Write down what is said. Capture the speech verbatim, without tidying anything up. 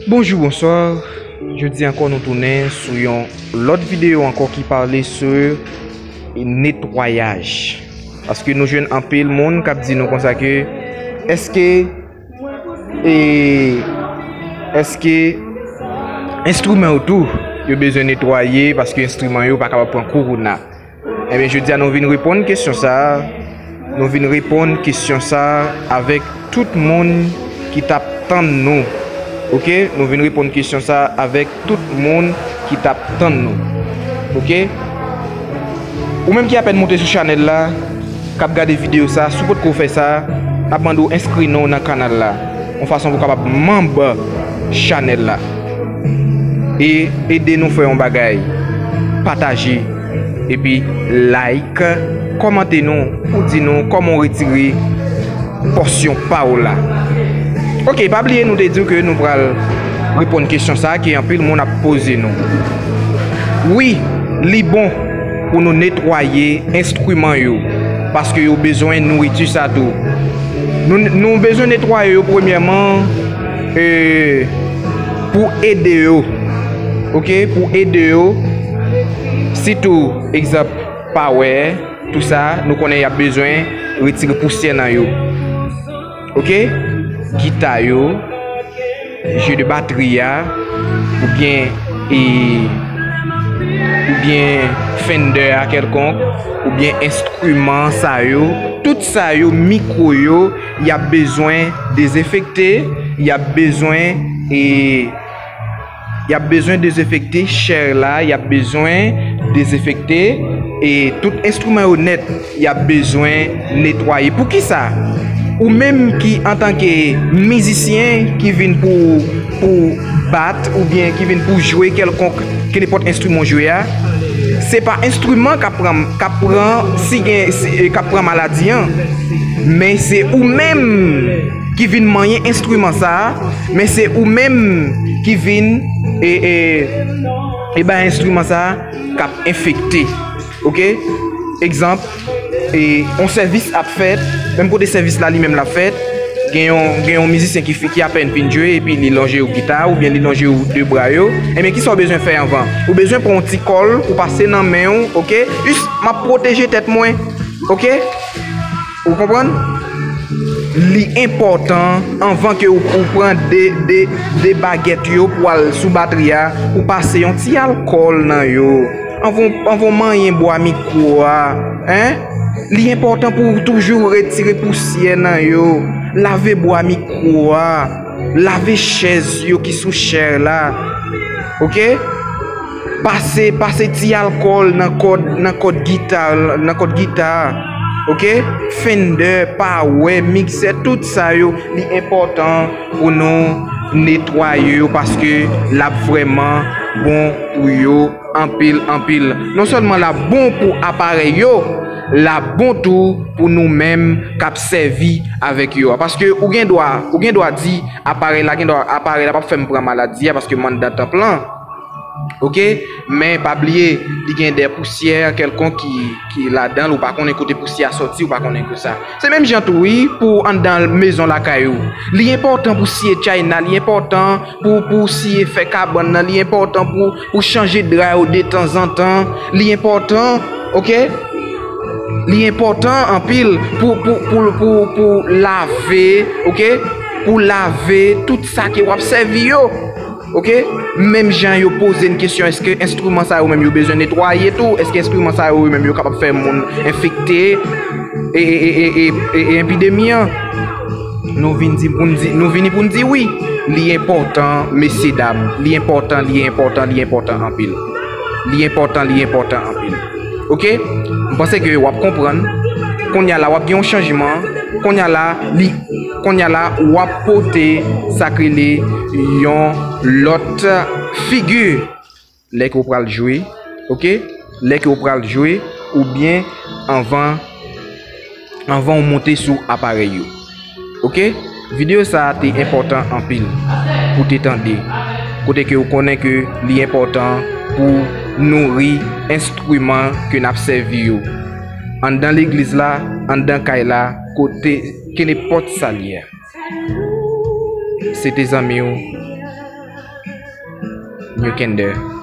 Bonjou, bonswa. Jodi ankò nou tounen sou yon lòt videyo ankò ki pale sou netwayaj. Paske nou jwenn anpil moun k ap di nou konsa ke èske e èske enstriman yo tou yo bezwen netwaye paske enstriman yo pa kapab pran kowona. Ebyen, jodi a nou vin reponn kesyon sa a. Nou vin reponn kesyon sa a avèk tout moun ki t ap tann nou. Oke? Nou vin reponn kesyon sa a avèk tout moun ki t ap tann nou. Oke? Ou menm ki apèn monte sou chanèl la, k ap gade videyo sa, si w potko fè sa, n ap mande w enskri non w nan kanal la, yon fason pou w kapab manm chanèl la. E ede nou fè yon bagay. Pataje. Epi like, kòmante nou, pou di nou kòman w retire pòsyon pa w la. Oke, pa bliye nou te di w ke nou pral reponn kesyon sa a ke anpil moun ap poze nou. Wi, li bon pou nou netwaye enstriman yo, paske yo bezwen nouriti sa tou. Nou, nou bezwen netwaye yo premyèman, e, pou ede yo. Oke, pou ede yo. Sitou, egzanp, pawè, tou sa, nou konnen y ap bezwen retire pousyè nan yo. Oke? Gita yo, jeu de batri a, oubyen, e, oubyen Fender a kèlkonk, oubyen enstriman sa yo, tout sa yo, mikwo yo, y ap bezwen dezenfekte, y ap bezwen, e, y ap bezwen dezenfekte chè la, y ap bezwen dezenfekte, e, tout enstriman yo nèt, y ap bezwen netwaye. Poukisa? Ou menm ki antanke mizisyen ki vin pou, pou bat oubyen ki vin pou jwe kèlkonk, kenenpòt enstriman w jwe a, se pa enstriman k ap pran, k ap pran, si gen, si, k ap pran maladi an, men se ou menm ki vin manyen enstriman sa a, men se ou menm ki vin e, e, e bay enstriman sa a k ap enfekte. Oke? Egzanp, e, yon sèvis ap fèt, menm kote sèvis la li menm l ap fèt, gen yon, gen yon mizisyen ki, fi- ki apèn fin jwe, epi li lonje yon gita, oubyen li lonje yon de bra yo, ebyen, kisa w bezwen fè anvan? Ou bezwen pran yon ti kòl, ou pase nan men w, oke? Jis, m ap pwoteje tèt mwen, oke? Ou konprann? Li enpòtan, anvan ke ou, ou pran de, de, de bagèt yo pou al sou batri a, ou pase yon ti alkòl nan yo. Anvan, anvan w manyen bwa mikwo a, en? Li enpòtan pou w toujou retire pousyè nan yo. Lave bwa mikwo a. Lave chèz yo ki sou chè la. Oke? Pase, pase ti alkòl nan kòd, nan kòd gita, nan kòd gita. Oke? Fender, pawè, miksè, tout sa yo, li enpòtan pou nou netwaye yo paske l ap vrèman bon pou yo anpil, anpil. Non sèlman l ap bon pou aparèy yo, l ap bon tou pou nou menm k ap sèvi avèk yo a. Paske ou gen dwa, ou gen dwa di aparèy la, gen dwa, aparèy la p ap fè m pran maladi a paske m anndan tanp lan. Oke? Men pa bliye, li gen de pousyè kèlkonk ki, ki ladan l, ou pa konnen kote pousyè a sòti, ou pa konnen ke sa. Se menm jan tou, wi, pou anndan mezon lakay ou. Li enpòtan pou siye china, li enpòtan pou, pou siye fè kabann nan, li enpòtan pou, pou chanje dra yo detanzantan, li enpòtan, oke? Li enpòtan anpil pou, pou, pou, pou, pou lave, oke? Pou lave tout sa ke w ap sèvi yo. Oke? Menm jan yo poze n kesyon, èske enstriman sa yo menm yo bezwen netwaye tou? Èske enstriman sa yo menm yo kapab fè moun enfekte e, e, e, e, e, e, e enpidemi an? Nou vin di, pou n di, nou vini pou n di wi. Li enpòtan, mesye dam. Li enpòtan, li enpòtan, li enpòtan anpil. Li enpòtan, li enpòtan anpil. Oke? M panse ke w ap konprann. Kounye a la, w ap gen yon chanjman. Kounye a la, li, kounye a la, w ap pote sa k rele yon lòt figi lè ke w pral jwe, oke? Lè ke w pral jwe, oubyen anvan, anvan w monte sou aparèy yo. Oke? Videyo sa a te enpòtan anpil pou te tande, kote ke w konnen ke li enpòtan pou nouri enstriman ke n ap sèvi yo. Anndan legliz la, anndan kay la, kote, kenenpòt sa l ye. Se te zanmi w, New Kinder.